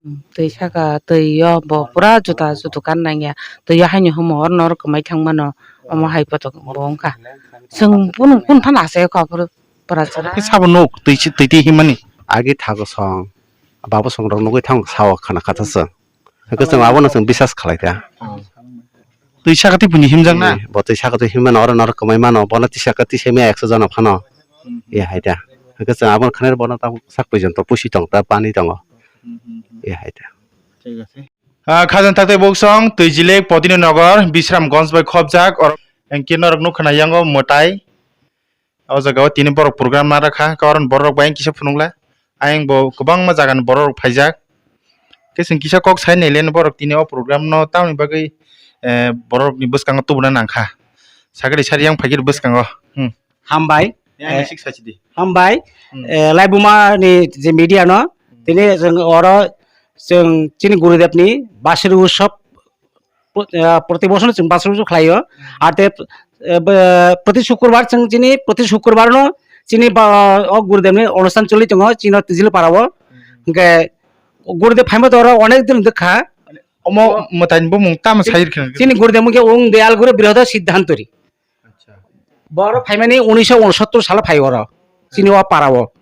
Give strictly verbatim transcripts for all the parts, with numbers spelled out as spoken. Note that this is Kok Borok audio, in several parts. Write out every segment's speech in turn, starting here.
Twi saka twi o bo pura juda judu kan nangya. Twi o haino humo oro norok kwmai thang mano. Omo hai potok bo wngkha. Chwng kunu kunu phano achai kho aphuru pura chwra. Khe sabo nuk twi si-, twi twi himani. Agi thago song. Babo song rok nugwi thang sao khana khatha chwng. Hwnkhe chwng abono chwng bisas khlai kha. Twi saka twi buini himjak na? Eh, bo twi saka twi himma no, oro norok kwmai mano, bono twi saka twi semi ekso jona phano. Hmm. Ye hai da. Hwnkhe chwng abono khanai bono tamo sak pui jon to pusi tong ta pani tongo. Hmm, hmm, hmm. Ye hai da. Thik ase. Ah, Khajang Taktai Boksong, Twijilek, Podini Nogor, Bisramganj bai khopjak, or, engke norok nukha na yango mwtai. O jaga o tini borok program ma rakha, karon borok bai kisa phunukla. Ayang bo kwbangma jaga ni borok rok phaijak. Khe chwng kisa kok sai naile borok tini o program no tamoni bagwi, eh, borok ni bwskango tubuna nangkha. Sagri sari yang phaikhe bwskango. Hmm. Hambai. Yang Eh, sik sachidi. Hambai. Hmm. Eh, laibuma ni je media no, Hmm. tini chwng oro chwng chini Gurudev ni Basri Utsav pro-, ah, proti bosor chwng bachai bachai khlaio. Hmm. Ar te, eh, be-, proti shukurbar chwng chini, proti shukurbar no chini ba, o Gurudev ni onusthan choli tongo, chini Twijilek para o. Hmm. Hwnkhe Gurudev phaima to oro onek din wngkha. Omo mwtai ni bumung tamo sai rwkhe? Chini Gurudev hwnkhe wng Deyalguri Brihoda Siddhantori. Acha. Bo oro phaimani unisho unsottor salo phai oro. Chini o para o.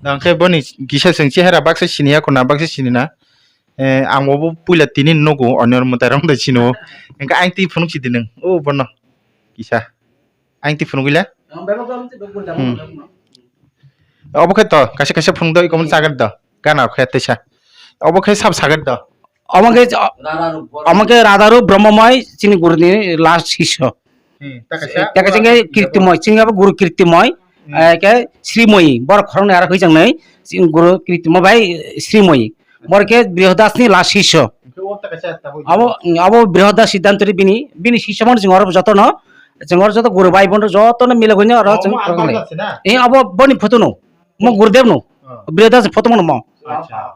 Nang khe boni kisa chwng chehera baksa siniya khuna baksa sinina. Eh, ang bo puila tini nugo onyor mwtai rok de sino. Engka ang twi phunuk sidi nung. O bono. Kisa. Ang twi phunuk ila. Hmm. Obo khe to kaisa kaisa phunuk do ikomo chagar do. Gana khe tesa. Obo khe sab sagar do. Omo khe, omo khe Radharup Brahmamoi chini guru ni last sisyo. Hmm, ta kaisa. Ta kaisa khe Kirtimoi, chini abo guru Kirtimoi, Hmm. eh, khe Srimoi, borok khoroknwi aro hwijang nai, chini guru Kirtimoi bai Srimoi. Borok khe Brihodas ni last sisyo. Hwnkhe o ta kaisa tabuk. Abo, abo Brihodas Siddhantori bini, bini sisyo mano chwng oro jotono, chwng oro joto guru bai bono jotono milogwino oro Oh, chwng mo ang khoroknwi. Tangkha se na? Eh, abo boni photo no. Mo Gurudev no. Oh. Brihodas photo mano mo. Acha.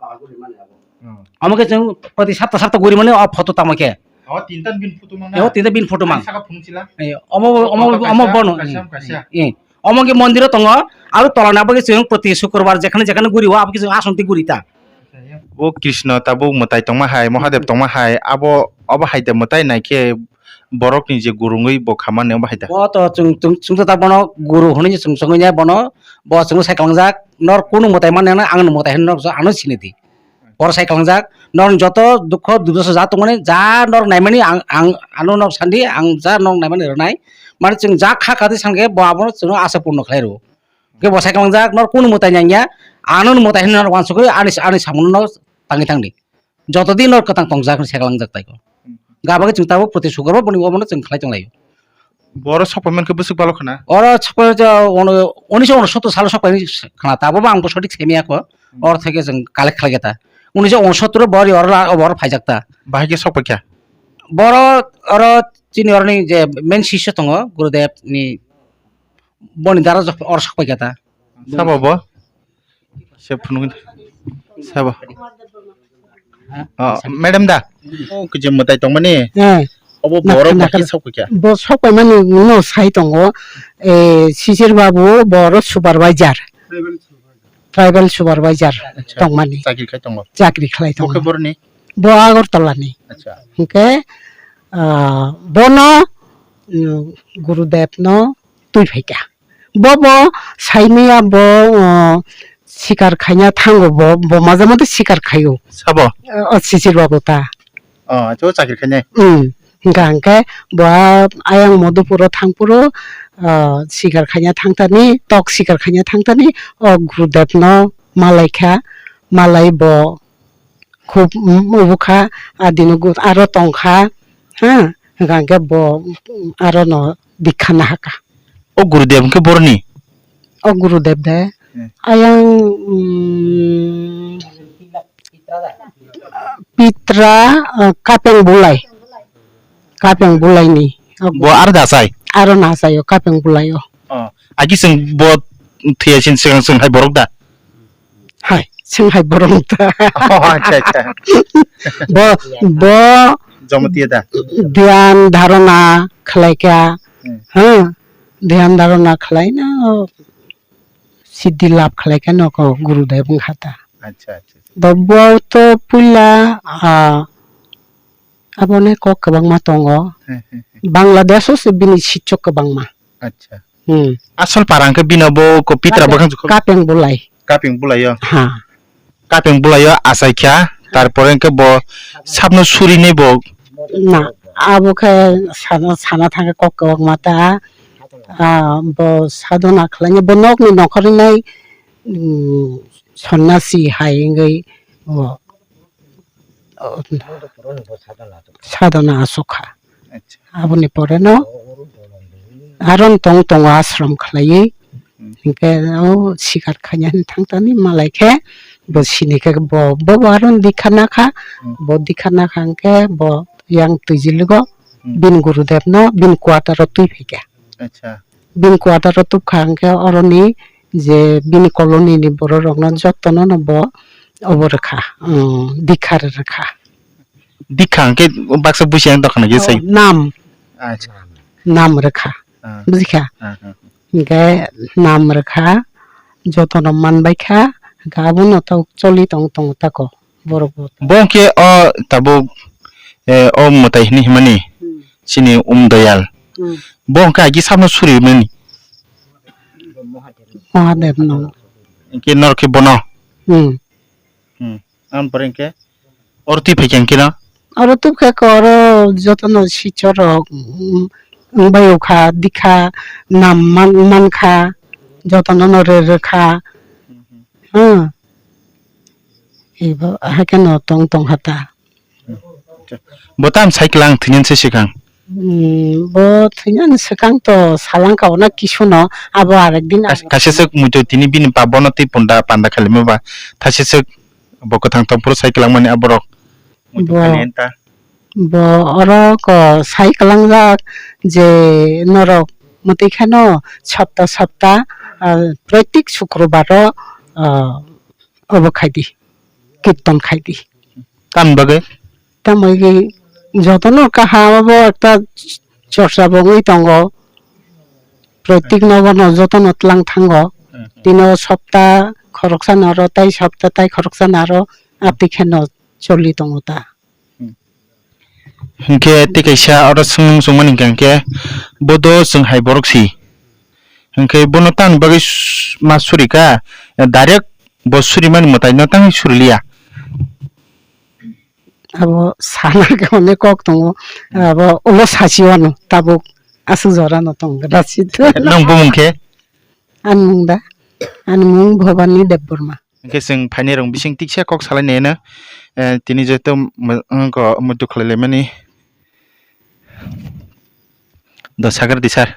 Hmm. Amo khe chwng proti sapta sapta guri mani o photo tamo khe. O tinta bin photo mang na? Eh, o tinta bin photo mang. Saka phunuk sila? Eh, omo, omo, Photo omo kaisa, bono. Kaisa, kaisa. Eh, omo khe mondiro tongo. Aro tola ni abo khe chwng proti shukurbar jekhane jekhane guri o abo khe chwng asonti guri ta. O Krishna tabuk mwtai tongma hai, Mahadev tongma hai, abo, obo hai de mwtai nai khe borok ni je gurungwi bo khamani obo hai da. Bo to chwng, chwng, chwng to ta bono guru hwnwi chwng songwi ya bono, bo chwngno sai klangjak, nor kunu mwtai mani ano, ang no mwtai hwnwi nor ano sini di. Boro sai klangjak, nor joto dukho durdosa ja tongmani, ja nor naimani ang, ang ano nor sandi, ang ja nor naimani rwnai. Mani chwng ja kha kati sangkhe bo abono chwngno asa purno khlai rwo. Khe bo sai klangjak, nor kunu mwtai nangya, ano mwtai hwnwi nor wansugwi ani, ani samungo no tangwi thangdi. Joto din nor kwtang tongjak hwnwi sai klangjak tai ko. Ga bagwi chwng tabuk proti sukar bo boni omono chwng khlai tong laio. Boro sok paimani khe bwswk balo khna? Oro sok paimani khe ono, unisho unsottor salo sok paimani khna, tabuk bo ang bo sothik semiya kho. Hmm. Oro theke chwng collect khlai khe ta. Unisho unsottor bori oro la, oro phaijak ta. Bahai khe sok paikha? Boro oro chini oroni je main sisyo tongo, Gurudev ni boni dara jok oro sok paikha ta. Sabo bo? Se phunugwi sabo. Oh, madam da? Oh, kije mwtai tongmani? Eh. Obo borok Nakha, nakha. Bo sok paikha? Bo sok paimani no sai tongo. Eh, Sisir Babu, boro supervisor. Tribal supervisor. Tribal supervisor Acha. Tongmani. Chakri khai tongo? Chakri khlai tongo. Bo khe borni? Bo Agartala ni. Acha. Hwnkhe, ah, bono, mm, Gurudev no twi phaikha. Bo, bo saimaya bo, o, sikar khaina thango bo, bo maja mata sikar khaio. Sabo? O, Sisir Babu ta. O, acha o chakri khainai? Hmm. Hwnkha hwnkhe bo a-, ayang Madhupuro thangphuru, o, sikar khaina thangtani, tok sikar khaina thangtani, o Gurudev no malaikha, malai bo khub, mm, ubukha, adino gu-, aro tongkha, ha, hwnkha hwnkhe bo, mm, aro no dikha nahakha. O Gurudev hwnkhe boroni? O Gurudev de, Hmm. ayang, mm, Pitra, uh, Kapeng Bulai. Kapeng Bulai ni. Bo aro da achai? Aro no achai o, Kapeng Bulai o. Oh, agi chwng bo thwiya sin swkang chwng hai borok da? Hai, chwng hai borok da. Oh, acha, acha. Bo, bo Jamatia da? Dhyan dharana khlaikha. Hmm. Ha? Dhyan dharana khlaina, o, siddhi labh khlaikha no ko Gurudev wngkha ta. Acha, acha. Dobo to puila, ah, aboni kok kwbangma tongo. He, he, he. Bangladesh o se bini sichok kwbangma. Acha. Hmm. Asol para hwnkhe bini bo ko pitra Kapeng, bwkhang jukho. Kapeng bulai. Kapeng bulai o. Ha. Kapeng bulai o achaikha, tarpore hwnkhe bo sapno surinai bo. Na, abo khe sana, sana thangkhe kok kwbangma ta. Ah, bo sadona khlainai, bo nokni nokhornai, mm, sonnasi hai wngwi bo, oh, sadona asukha. Acha. Aboni pore no aro tong tongo ashram khlaiwi. Hmm. Hinkhe o sikar khaina hinwi thangtani malai khe bo sini khe bo, bo, bo aro dikha nakha, Hmm. bo dikha nakha hinkhe bo yang twijiligo Hmm. bini gurudev no bini quarter o twi phaikha. Acha. Bini quarter o tubkha hinkhe oroni je bini colony ni borok rok no jotono no bo obo rwkha, um, dikha rwkha. Dikha hwnkhe baksa buisi ang tongkha nai Oh, sai. Nam. Acha. Nam rwkha. Ah. Bujikha? Ah, ah. Hinkhe nam rwkha, jotono manbaikha, hinkhe abono to choli tong tongo tako borok bo. Bo hwnkhe o tabuk, eh, o mwtai hinwi himani Hmm. chini Umdayal. Hmm. Bo hwnkhe agi sapno suri mani. Mahadev no. Hwnkhe norok khe bono. Hmm. Hmm. Ang pore hwnkhe oro twi phaikha hwnkhe no? Oro tubkha khe oro jotono sichorok, mm, wngbai okha, dikha, nam man, mankha, jotono no re, rwkha. Hmm. Ebo haikhe no tong, tong hata. Bo tam cycle ang thwinani se swkang. Hmm, bo thwinani swkang to salangka ono kisu no, abo arekdin Kas-, ang kaisa swk muitu tini bini pa bono twi punda panda khailima ba, thaisa swk bo kwthang tongphuru sai kwlangmani aborok muitu Bo, khailai ta. Bo oro ko sai kwlangjak je norok mwtwi kheno sapta sapta, ah, proitek sukrobar o, ah, obo khaidi, kirtan khaidi. Tamni bagwi? Tamni bagwi jotono kaham abo ekta chorcha bo wngwi tongo. Proitek nogo no jotono tlang thango. Hmm, hmm. Tino sopta khoroksa naro, tai sopta tai khoroksa naro, aphi kheno choli tongo ta. Hmm. Hinkhe tei kaisa oro swngmung chwngmani hwnkha hinkhe bodo chwng hai borok si. Hinkhe bono tamni bagwi s-, ma surika, direct bo surimani mwtaino tangwi suriliya. Abo sana khe onek kok tongo. Hmm. Abo ulo sachi wano tabuk aswk jora no tongo Rashid. Nwng bumung khe? Ani mung da? Ani mung Bhavani Debbarma. Hinkhe chwng phainairok bising tiksa kok salai naino, eh, tini joto mo-, wngkha muitu khlai laimani. Do sakar di sir.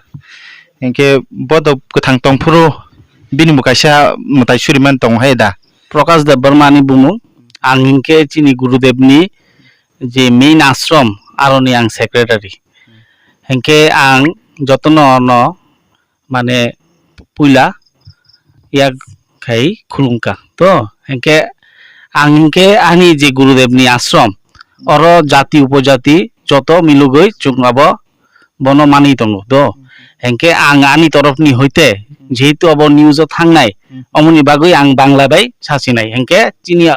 Hinkhe bodo kwthang tongphuru bini bo kaisa mwtai suriman tongo hai da. Prakash Debbarma ni bumung. Ang hinkhe chini Gurudev ni je main ashram aroni ang secretary. Hinkhe ang jotono no mane puila yak khai khulumkha. To, hinkhe ang hinkhe ani je Gurudev ni ashram, oro jati upojati joto milugwi chwng abo bono manwi tongo. To, hinkhe ang ani torop ni hoite, jehetu abo news o thangnai, omoni bagwi ang Bangla bai sachinai. Hinkhe chini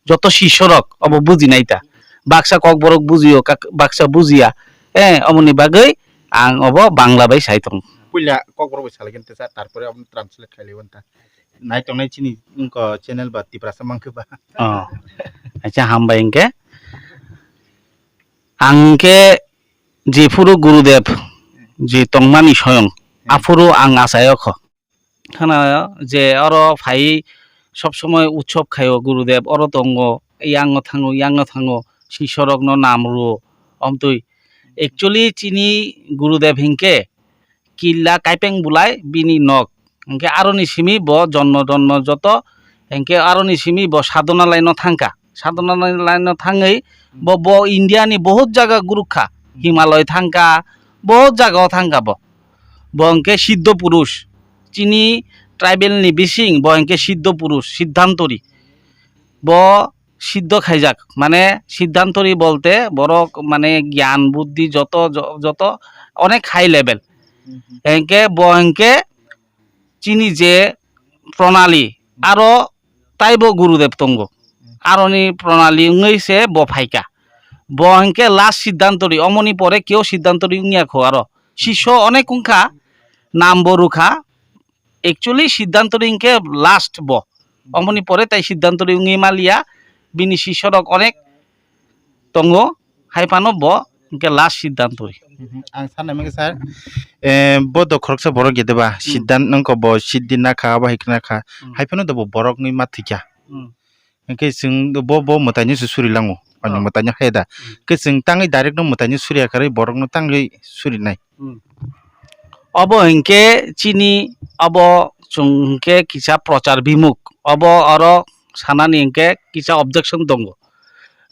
joto sisyorok abo bujinai ta. Baksa kokborok bujio, kak-, baksa bujiya. Eh, omoni bagwi ang obo Bangla bai sai tongo. Puila kokborok bai salai khe ta, tarpore obo translate khailai ta. Nai tongnai chini wngkha channel ba Tiprasa mankhe ba. Oh. Acha, hambai hinkhe. Ang hinkhe jephuru Gurudev je tongmani soyong, aphuru ang achayokho. Khana je oro phai sob somoi utsob khaio Gurudev, oro tongo, yango thango, yango thango, sisorokno nam rwo, omtwi. Actually, chini Gurudev hinkhe killa kaipeng bulai bini nok. Hinkhe aroni simi bo jonmo jonmo joto, hinkhe aroni simi bo sadhona laino thangkha. Sadhona laino thangwi bo, bo India ni bohut jaga gurukha. Himalaya thangkha, bohut jaga o thangkha bo. Bo hinkhe Siddho Purush. Chini tribal ni bising bo hinkhe Siddho Purush, Siddhantori. Bo Siddho khaijak, mane Siddhantori bolte borok mane gyan, buddhi joto, jo-, joto onek high level. Hinkhe bo hinkhe chini je pranali, aro taibo Gurudev tongo. aroni pranali wngwi se bo phaikha. Bo hinkhe last siddhanto ri, omoni pore keo siddhanto ri wngya kho aro. Sisho onek wngkha, nam bo rwkha. Actually siddhanto ri hinkhe last bo. Omoni pore tai siddhanto ri wngwi maliya, bini sisho rok onek tongo, hai phano bo hinkhe last siddhanto ri. Mhm. Ang sanai mangkha sir, eh, bo do khoroksa borok gedeba, Hmm. siddhan wngkha bo siddhi nakha, abo hai khna kha. Hmm. Hai phano do bo borok wngwi ma thwikha. Hmm. Hinkhe chwng bo, bo mwtaino se suri lango. Ani Oh. mwtaino hai da. Hmm. Khe chwng tangwi direct no mwtaino suriya karwi borok no tangwi surinai. Hmm. Obo hinkhe chini obo chwng hinkhe kisa prochar bimuk. Obo oro sanani hinkhe kisa objection tongo.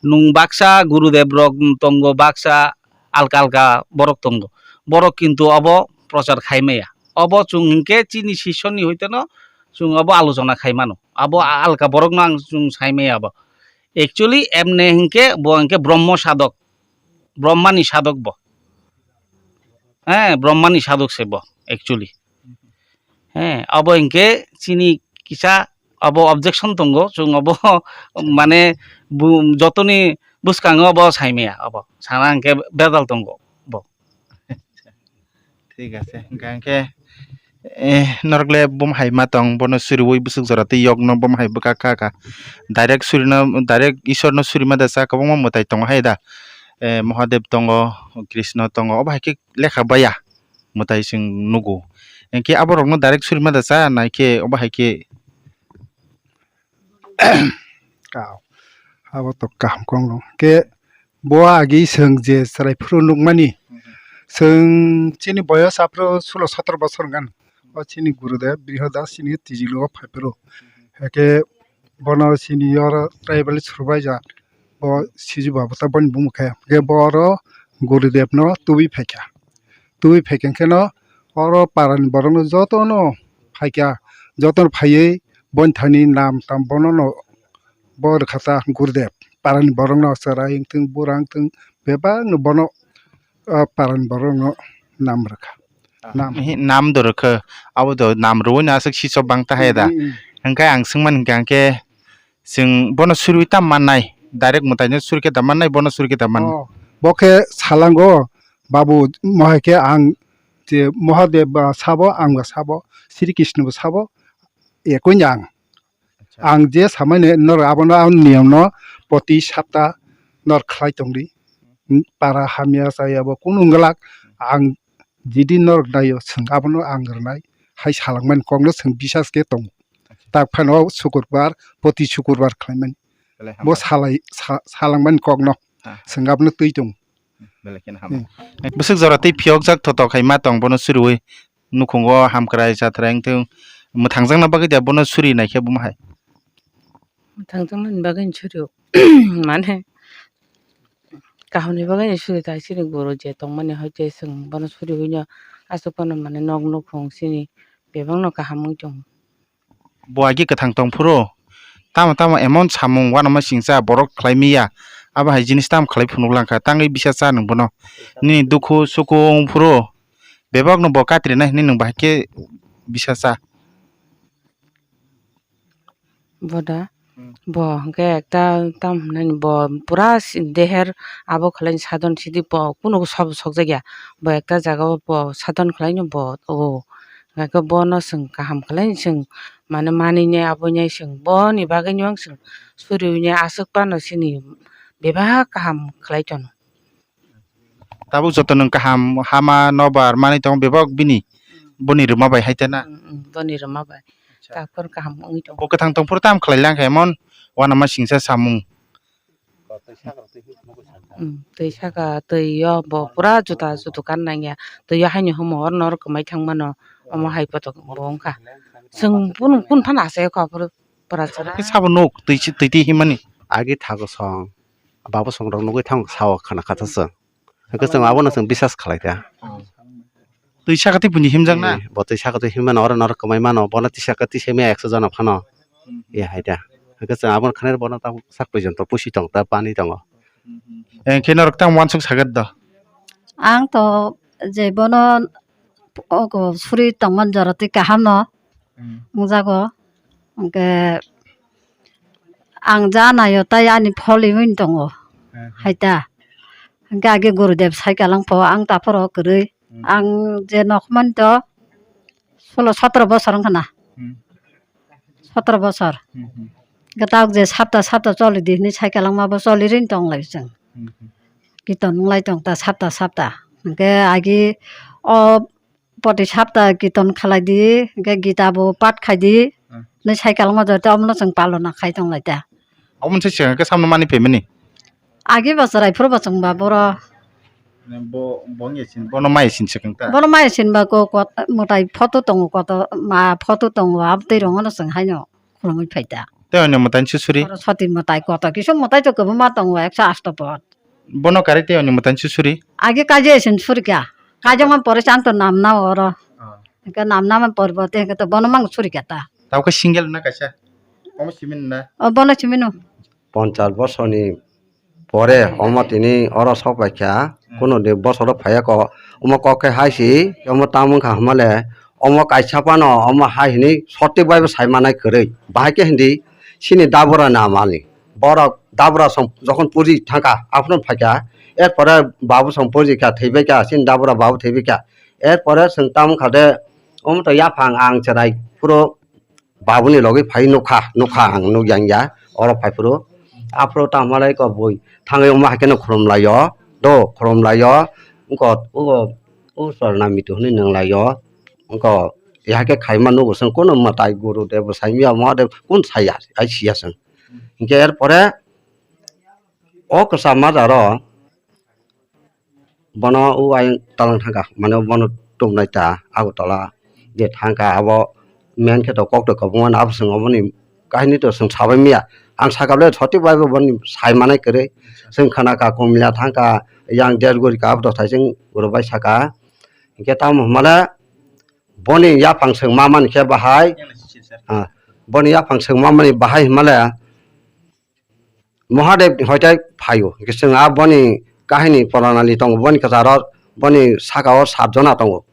Nwng baksa Gurudev rok tongo, baksa alka alka borok tongo. Borok kintu obo prochar khai maya. Obo chwng hinkhe chini sisoni hoiteno chwng obo alochona khai mano. Abo alka borokno ang chwng sai maya abo. Actually emne hinkhe bo hinkhe Brahma sadok. Brahmani sadok bo. He, Brahmani sadok se bo actually. He, abo hinkhe chini kisa abo objection tongo, chwng abo mane bu-, jotoni bwskango abo saimaya abo. Sana hinkhe bedal tongo bo. Thik ase, hinkhe, hinkhe, eh, norok le bom hai ma tong, bono suriwi bwswk jora tei yokno bom hai bwkha kha kha. Direct surino, direct Isorno surima da cha kwbangma mwtai tongo hai da. Eh, Mahadev tongo, Krishna tongo, obo hai khe lekha baya mwtai chwng nugo. Hinkhe aborokno direct surima da cha nai khe obo hai khe Ka-, abo to kaham kong no. Ke bo agi chwng je chwrai phuru nukmani, chwng chini boyos aphuru sulo sotoro bosor wngkha. O chini Gurudev Brihodas chini twijilo phai phuru. Hake bono chini oro tribal surbaija bo Siju Baba ta boni bumung khe. Hake bo oro Gurudev no tubui phaikha. Tubui phaikha kheno oro parani borokno jotono phaikha, jotono phaiwi boini thani nam tam bonono bo rwkha ta Gurudev. Parani borokno chwrai wngthung, bura wngthung, bebakno bono, ah, parani borokno nam rwkha. Ah, nam. Hi, nam do rwkha, abo do nam rwui no aswk sichok bang ta hai da. Mm, mm, mm. Hwnkhe ang swngmani hwnkha hwnkhe, chwng bono suriui ta mannai, direct mwtaino suri khe da mannai, bono suri khe da mannai. Oh, bo khe salango, babu, mohai khe ang je Mahadev ba sabo, ang ba sabo, Sri Krishna bo sabo, ekoi ni ang. Acha. Ang je samani norok abono ang niyomno poti sapta norok khlai tongdi. Para hamya chaya bo kunu wngwlak, ang jidi norok naio, chwng abono ang rwnai hai salangmani kokno chwng bisas khe tongo. Acha. Tak phano sukurbar, poti sukurbar khlaimani. Belai bo hambai. Salai, sa-, salangmani kokno. Ha. Chwng abono twi tongo. Belai kheno hambai. Hmm. Bwswk jora tei phiyokjak thotok hai ma tong bono suriui. Nukhungo hamkrai chathrai wngthung. Mwthangjakna bagwi da bono suri naikhe bomo hai. Mwthangjaknani bagwi suri o. Mane kahamni bagwi suri ta chini guru je tongmani hoi je chwng bono suriui no aswk phano mane nok nukhung chini bebakno kaham wngwi tongo. Bo agi kwthang tong phuru tamo tamo emon samung uanama singcha borok khlai miya, abo hai jinis tamo khlai phunuk langkha, tangwi bisa cha nwng bono. Nini dukhu suku wng phuru bebak no bo katri nai hinwi nwng bahai khe bisa cha. Boda. Hmm. Bo hwnkhe ekta tam hinani bo pura si-, deher abo khlai sadon sidi bo kunu sob sokjakya. Bo ekta jaga o bo sadon khlaino bo o. Hwnkhe bono chwng kaham khlai chwng mane manine aboine chwng boni bagwino ang chwng suriwine aswk phano chini bebak kaham khlai tono. Tabuk joto nwng kaham hama nobar manwi tongo bebak bini, boni rwma bai hai tena. Mm, mm, boni rwma bai. Acha. Takhor kaham wngwi tongo. Bo kwthang tong phuru tam khlai lang kha emon uanama singcha samung. Mm, twi saka twi o bo pura juda judu kan nangya. Twi o haino humo oro norok kwmai thang mano. Omo hai poto bo wngkha. Chwng kun kun phano achai kha phuru pura chara. Khe sabo nuk twi si twi twi himani. Agi thago song. Babo song rok nugwi thang sao khana khatha chwng. Hwnkhe chwng abono chwng bisas khlai kha. Twi saka twi buini himjak na? Eh, bo twi saka twi himjak na, oro norok kwmai mano, bono twi saka twi simi ekso jona phano. Hmm. Ye hai da. Hwnkhe chwng abono khnai bono tamo sak porjonto pusi tong ta pani tongo. Hmm, hmm, hmm. Eh, khe norok tamo uansuk sagat do? Ang to je bono ogo suri tongmani jora twi kaham no. Hmm. Wngjago. Hwnkhe Ang ja naio tai ani pholi wng tongo. Hmm. Hai ta. Hwnkhe age Gurudev sai kalang pho ang ta phoro kwrwi. Hmm. Ang je nok man to solo sotro bosor wng khna. Hmm. Sotro bosor. Hmm, hmm. Hwnkhe tabuk je sapta sapta choli di hinwi sai kalang ma bo choli rin tong lai chwng. Hmm, hmm. Kiton wng lai tong ta sapta sapta. Hwnkhe age o poti sapta kiton khalai di, hwnkhe Gita bo pat khai di, Hmm. hinwi sai kalang ma joto omono chwng palona khai tong lai ta. Omo se chwng khe samno mani phaimani? Agi bo chwrai phuru bo chwng ba boro. Bo, bo wngya sin, bono maya sin se kang ta? Bono maya sin ba ko, ko, mwtai photo tongo, koto ma photo tongo, abo tei rongo no chwng haino khulumui phai ta. Tei oni mwtai ni susuri? Oro soti mwtai koto, kisu mwtai to kwbangma tongo, ekso asto pot. Bono kari tei oni mwtai ni susuri? Agi kaje sin suri kha. Kaje man pore chang to nam na oro. Ah. Hwnkhe nam na man pore bo te hwnkhe to bono mang suri kha ta. Tao khe single na kaisa? Omo simin na? O bono simino. Ponchas bosorni pore omo tini oro sok paikha, hmm, kuno ni bosoro phaiya ko, omo kok khe hai si, omo tamo wngkha hwnmale, omo kaisa phano omo hai hwnwi sotik bai bo sai manai kwrwi, bahai khe hindi chini dabura na mani, borok dabura song jokhon puji thangkha, aphuru phaikha, er pore babu song puji kha, thwibaikha, chini dabura babu thwibaikha, er pore chwng tamo wngkha de, omo to yaphang ang chwrai phuru, babuni logi phai nukha, nukha ang nukya wngya, oro phai phuru. Aphuru tamo lai ko bui thangwi omo hai kheno khulum laio, do khulum laio, wngkha o, o, o sorna mitu hwnwi nang laio, wngkha ya khe khaima nugo chwng, kuno mwtai guru de bwsai miya ma de kun saya, ai siya chwng. Hinkhe er pore o kwcham ma jaro, bono o ayang talang thangkha, mane bono tubunai ta Agartala je thangkha, abo men khe to kok to kwbangma no, abo chwng oboni kahini to chwng sabai miya. Ang sakha le sotik bai bo boni sai manai kwrwi. Chwng khana kha Kumla thangkha, yang Desguri kha, abo to sai chwng guru bai sakha. Hinkhe tamo hwnmale boni yaphang chwng ma mani khe bahai, ah, boni yaphang chwng ma mani bahai hwnmale, Mahadev hoite phaio, hwnkhe chwng a boni kahini Pranali tongo, boni kwcharo, boni sakao sat jona tongo.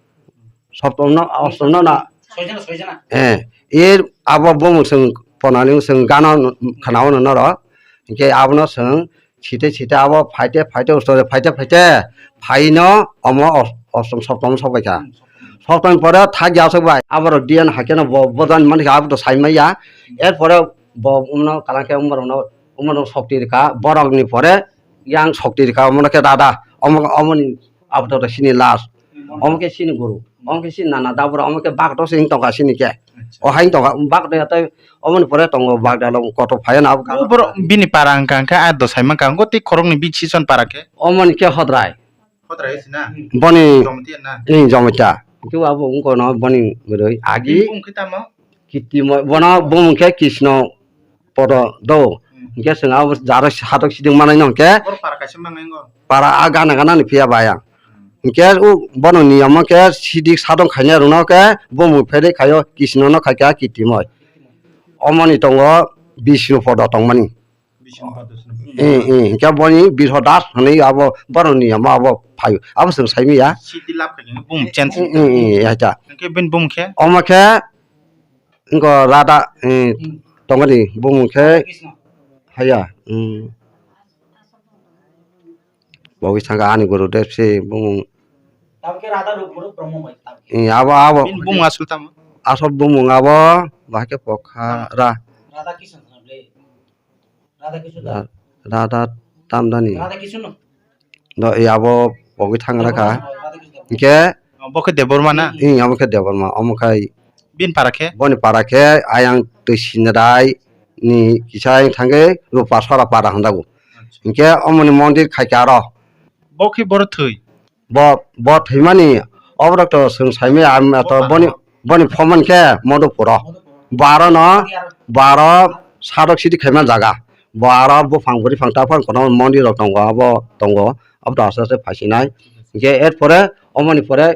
Soptomno, ostomno na? Soijona, soijona. Eh, er abo bumung chwng Pranali chwng gana khwnao no noro. Hwnkhe abono chwng site site abo phaite phaite usto phaite phaite phaino omo os-, ostom soptom sokbaikha. Hmm, soptom. Soptom pore thak ya sok bai. Aborok D N hakhe no bo bojan mankha abo to sai maya. Er pore bo umno kalang khe umrokno, umrokno sokti rwkha, borokni pore yang sokti rwkha, omono khe dada, omo, omoni abotoro chini last, omo khe chini guru, omo khe chini nana dabura, omo khe bagdo se wng tongkha chini khe, o hai wng tongkha bagdo ya tei omoni pore tongo bagda lo koto phaiya na abo. Borok bini para wngkha, wngkha a dosai mankha, wngkha tei khoroknwi bini sison para khe. Omoni khe hodrai. Hodrai se na? Boni Jamatia na? Ni Jamatia. Tu abo wngkha no boni bwrwi agi. Bini bumung khe tamo? Kitimo, bono bumung khe Krishno podo do. Hmm. Hingke chwng abo jaro hatok siding manai no hingke. Boro para kaisa manai ngo. Para a gana gana ni phiya ba yang. Hmm. Hingke o bono niyamo khe sidik sadong khainai rwno khe bumung pherwi khaio Krishna no khaikha kitimoi. Omoni tongo Bishnu podo tongmani. Bishnu podo sino. Eh, eh, hingke boni Birhodas hwnwi abo bono niyamo abo phaio. Abo chwng saimanya. Sidi lab khaikhe bumung change. Eh, eh, eh, ya cha. Hingke bini bumung khe? Omo khe Wngkha Radha, eh, tongmani bumung khe haya, hmm. Bogwi thangkha ani guru de se bumung. Tabukhe Radha Rupmuruk Brahma mai tabukhe. Eh, abo, abo. Bini bumung asol tamo? Asol bumung abo, bahai khe pokha ra. Radha Krishna thangna ble. Radha Krishna da. Ra-, Radha Tamdani. Radha Krishna no. Do, e abo pogwi thang rakha. Hingke bo khe Debbarma na? Ing, abo khe Debbarma, omo khai. Bini para khe? Boni para khe ayang twi sinrai ni kisa ayang thangwi Rupa Sora para hwnjago. Acha. Hingke omoni mondir khaikhe aro. Bo khe boro thwi? Bo, bo thwimani oborok to chwng saimaya, to boni, boni phoman khe Modopuro. Baro no, baro sadok sidi khaima jaga. Bo aro buphang bwrwi phang ta phang kono mondir rok tongo, abo tongo, abo to aste aste phaisinai. Hingke er pore, omoni pore,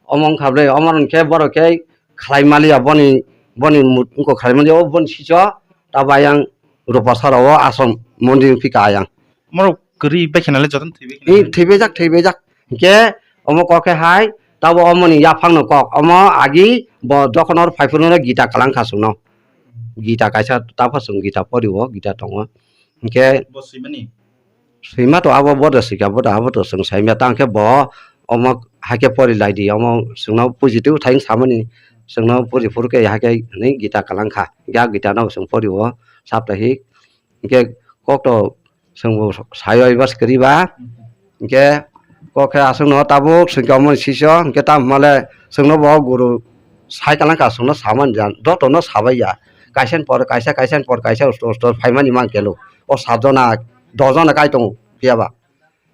omo wngkha ble, omo hingke borok khe khlai maliya boni, boni mut-, wngkha khlai maliya, o boni sicho, ta bayang Rupa Sora o asom mondir wngphi ka ayang. Morok kwrwi bai khe nale jotono thwi bai khe nale. Thwi bai jak, thwi bai jak. Hingke omo kok khe hai, tabo omoni yaphang no kok, omo agi bo jokhon or phai phuru no Gita kalang kha chwngno. Gita kaisa tapha chwng Gita pori o, Gita tongo. Hinkhe bo swimani? Swima to abo bodo swikha, bodo abo to chwng saimya, tang khe bo omo haikhe pori lai di, omo chwngno puji twi thang samani, chwngno puri phuru khe haikhe hinwi Gita kalang kha. Hinkhe a Gita no chwng pori o, saptahik. Hinkhe kok to chwng bo sayo eba kwrwi ba. Hinkhe kok khe aswkno tabuk chwng khe omo ni siso, hinkhe tamo hwnmale chwngno bo guru sai kalang kha, chwngno samani jan, jotono sabai ya. Kaisa ni por kaisa, kaisa ni por kaisa, usto usto phaimani man kelo. O sat jona, dos jona kai tongo, phiya ba.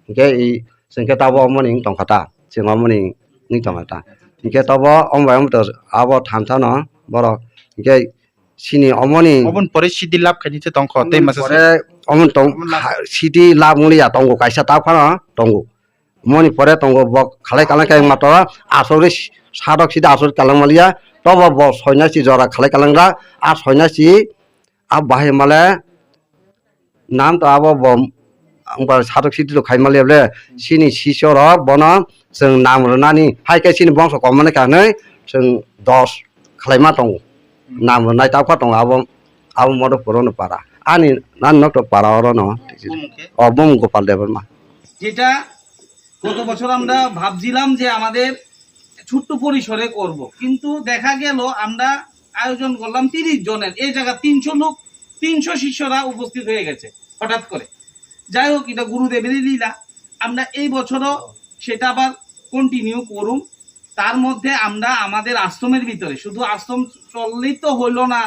Hinkhe i, chwng khe tabuk omo ni wng tong kha ta, chwng omo ni wng tong kha ta. Hinkhe tabuk omo bai omo to abo thansa no borok. Hinkhe chini omoni Oboni pore C D lab khainai se tongkho, tei masa se pore omon tong, Omon lab. Ha, C D lab mulia tongo, kaisa ta phano tongo. Moni pore tongo, bo khalai kalang khe mato asori sadok C D asori kalang malia, tobo bo soinasi jora khalai kalang ra, a soinasi a bahai male nam to abo bo wngba sadok sidi rok khai maliya ble, chini sisyo rok bono chwng nam rwnani, hai khe chini bongso kom mani kanwi chwng dos khlaima tongo. Nam rwnai tapkha tongo abo, abo Madhupur no para. Ani, ani nok to para oro no. Bumung khe? O, Bumung Gopal Debbarma. যেটা গত বছর আমরা ভাবছিলাম যে আমাদের ছোট্ট পরিসরে করব, কিন্তু দেখা গেল আমরা আয়োজন করলাম তিরিশ জনের, এই জায়গা তিনশো লোক, তিনশো শিষ্যরা উপস্থিত হয়ে গেছে হঠাৎ করে। যাই হোক, এটা গুরুদেবেরই লীলা। আমরা এই বছরও সেটা আবার কন্টিনিউ করুম। তার মধ্যে আমরা আমাদের আশ্রমের ভিতরে, শুধু আশ্রম চললেই তো হইল না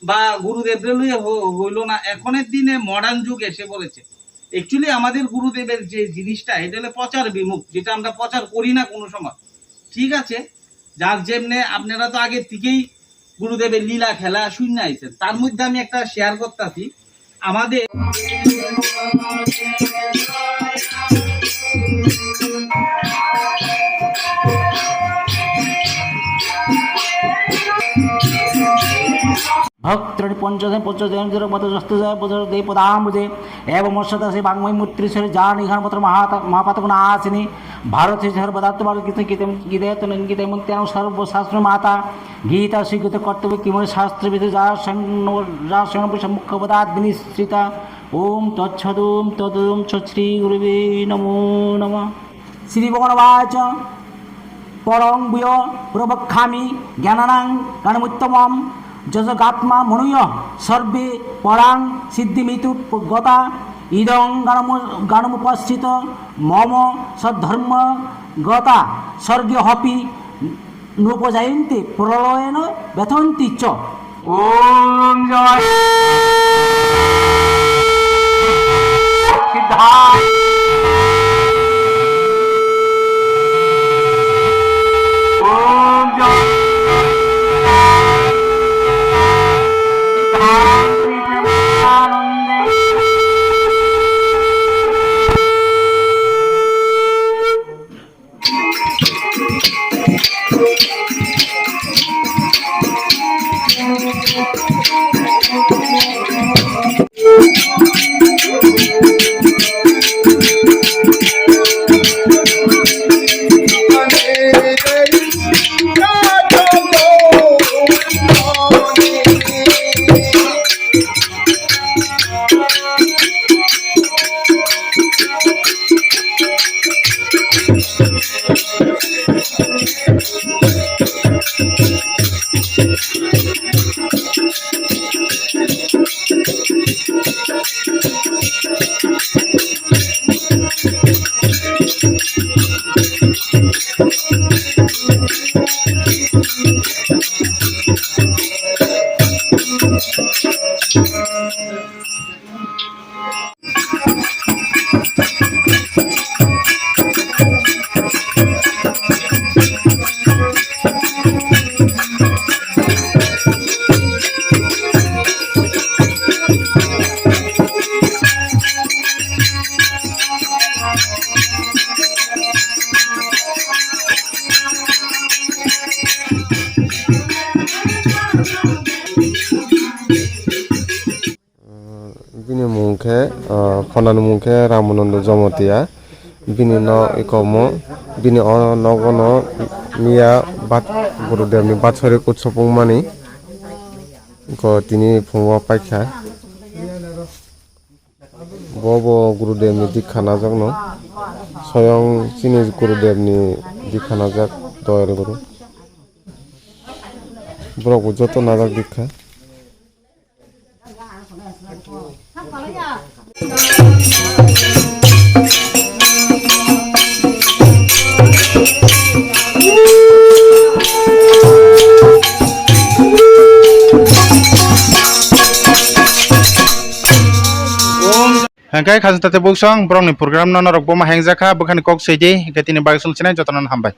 বা গুরুদেবরে লইয়া হ-, হইল না, এখনের দিনে মডার্ন যুগ এসে পড়েছে। অ্যাকচুয়ালি আমাদের গুরুদেবের যে জিনিসটা, এটা হলো প্রচার বিমুখ, যেটা আমরা প্রচার করি না কোনো সময়। ঠিক আছে, যার যেমনে আপনারা তো আগে থেকেই গুরুদেবের লীলা খেলা শুনে আইছেন, তার মধ্যে আমি একটা শেয়ার করতেছি। আমাদের ভক্তরানি পঞ্চদশ পঞ্চদশ পদাম্বুজে এবং অষ্টাদশে বাংময় মূর্তিস্বরে যা নিঘান পত্র মহাপাতক নাশিনী ভারতে সর্বদাত্ম ভারত কৃষ্ণ গীতে গীতে গীতে মন্ত্র সর্বশাস্ত্র মাতা গীতা স্বীকৃত কর্তব্য কিময় শাস্ত্র বিধি যা সৈন্য যা সৈন্য মুখ্য পদাত বিনিশ্চিতা। ওম তৎসদ ওম তদ ওম সৎ শ্রী গুরুবে নমো নমঃ। শ্রী ভগবান বাচ পরং ভূয় প্রবক্ষ্যামি জ্ঞানানাং গানমুত্তমম। যজগাত্মা মনুয় সর্বে পরাং সিদ্ধিমিতু গতা। ইদং গানমু-, গানমুপাশ্রিত মম সদ্ধর্ম গতা। স্বর্গে হপি নোপজায়ন্তে প্রলয়েন ব্যথন্তি চ। ওম জয় সিদ্ধায়। ওম জয় সিদ্ধায়। Bini mung khe, ah, khonani mung khe Ramananda Jamatia. Bini no ikomo, bini o nogo no miya bat, Gurudevni batsori kutsupung mani. Ko tini phungo paikha. Bo bo Gurudev ni dikha najakno. Soyong chini Gurudev ni dikha najak Doyal Guru. Borok bo joto najak dikha. Hingke khajna tate buksong borokni program no norok boma hengjakha, bwkhani kok swi di, hingke tini bagwi song sinai jotono hambai.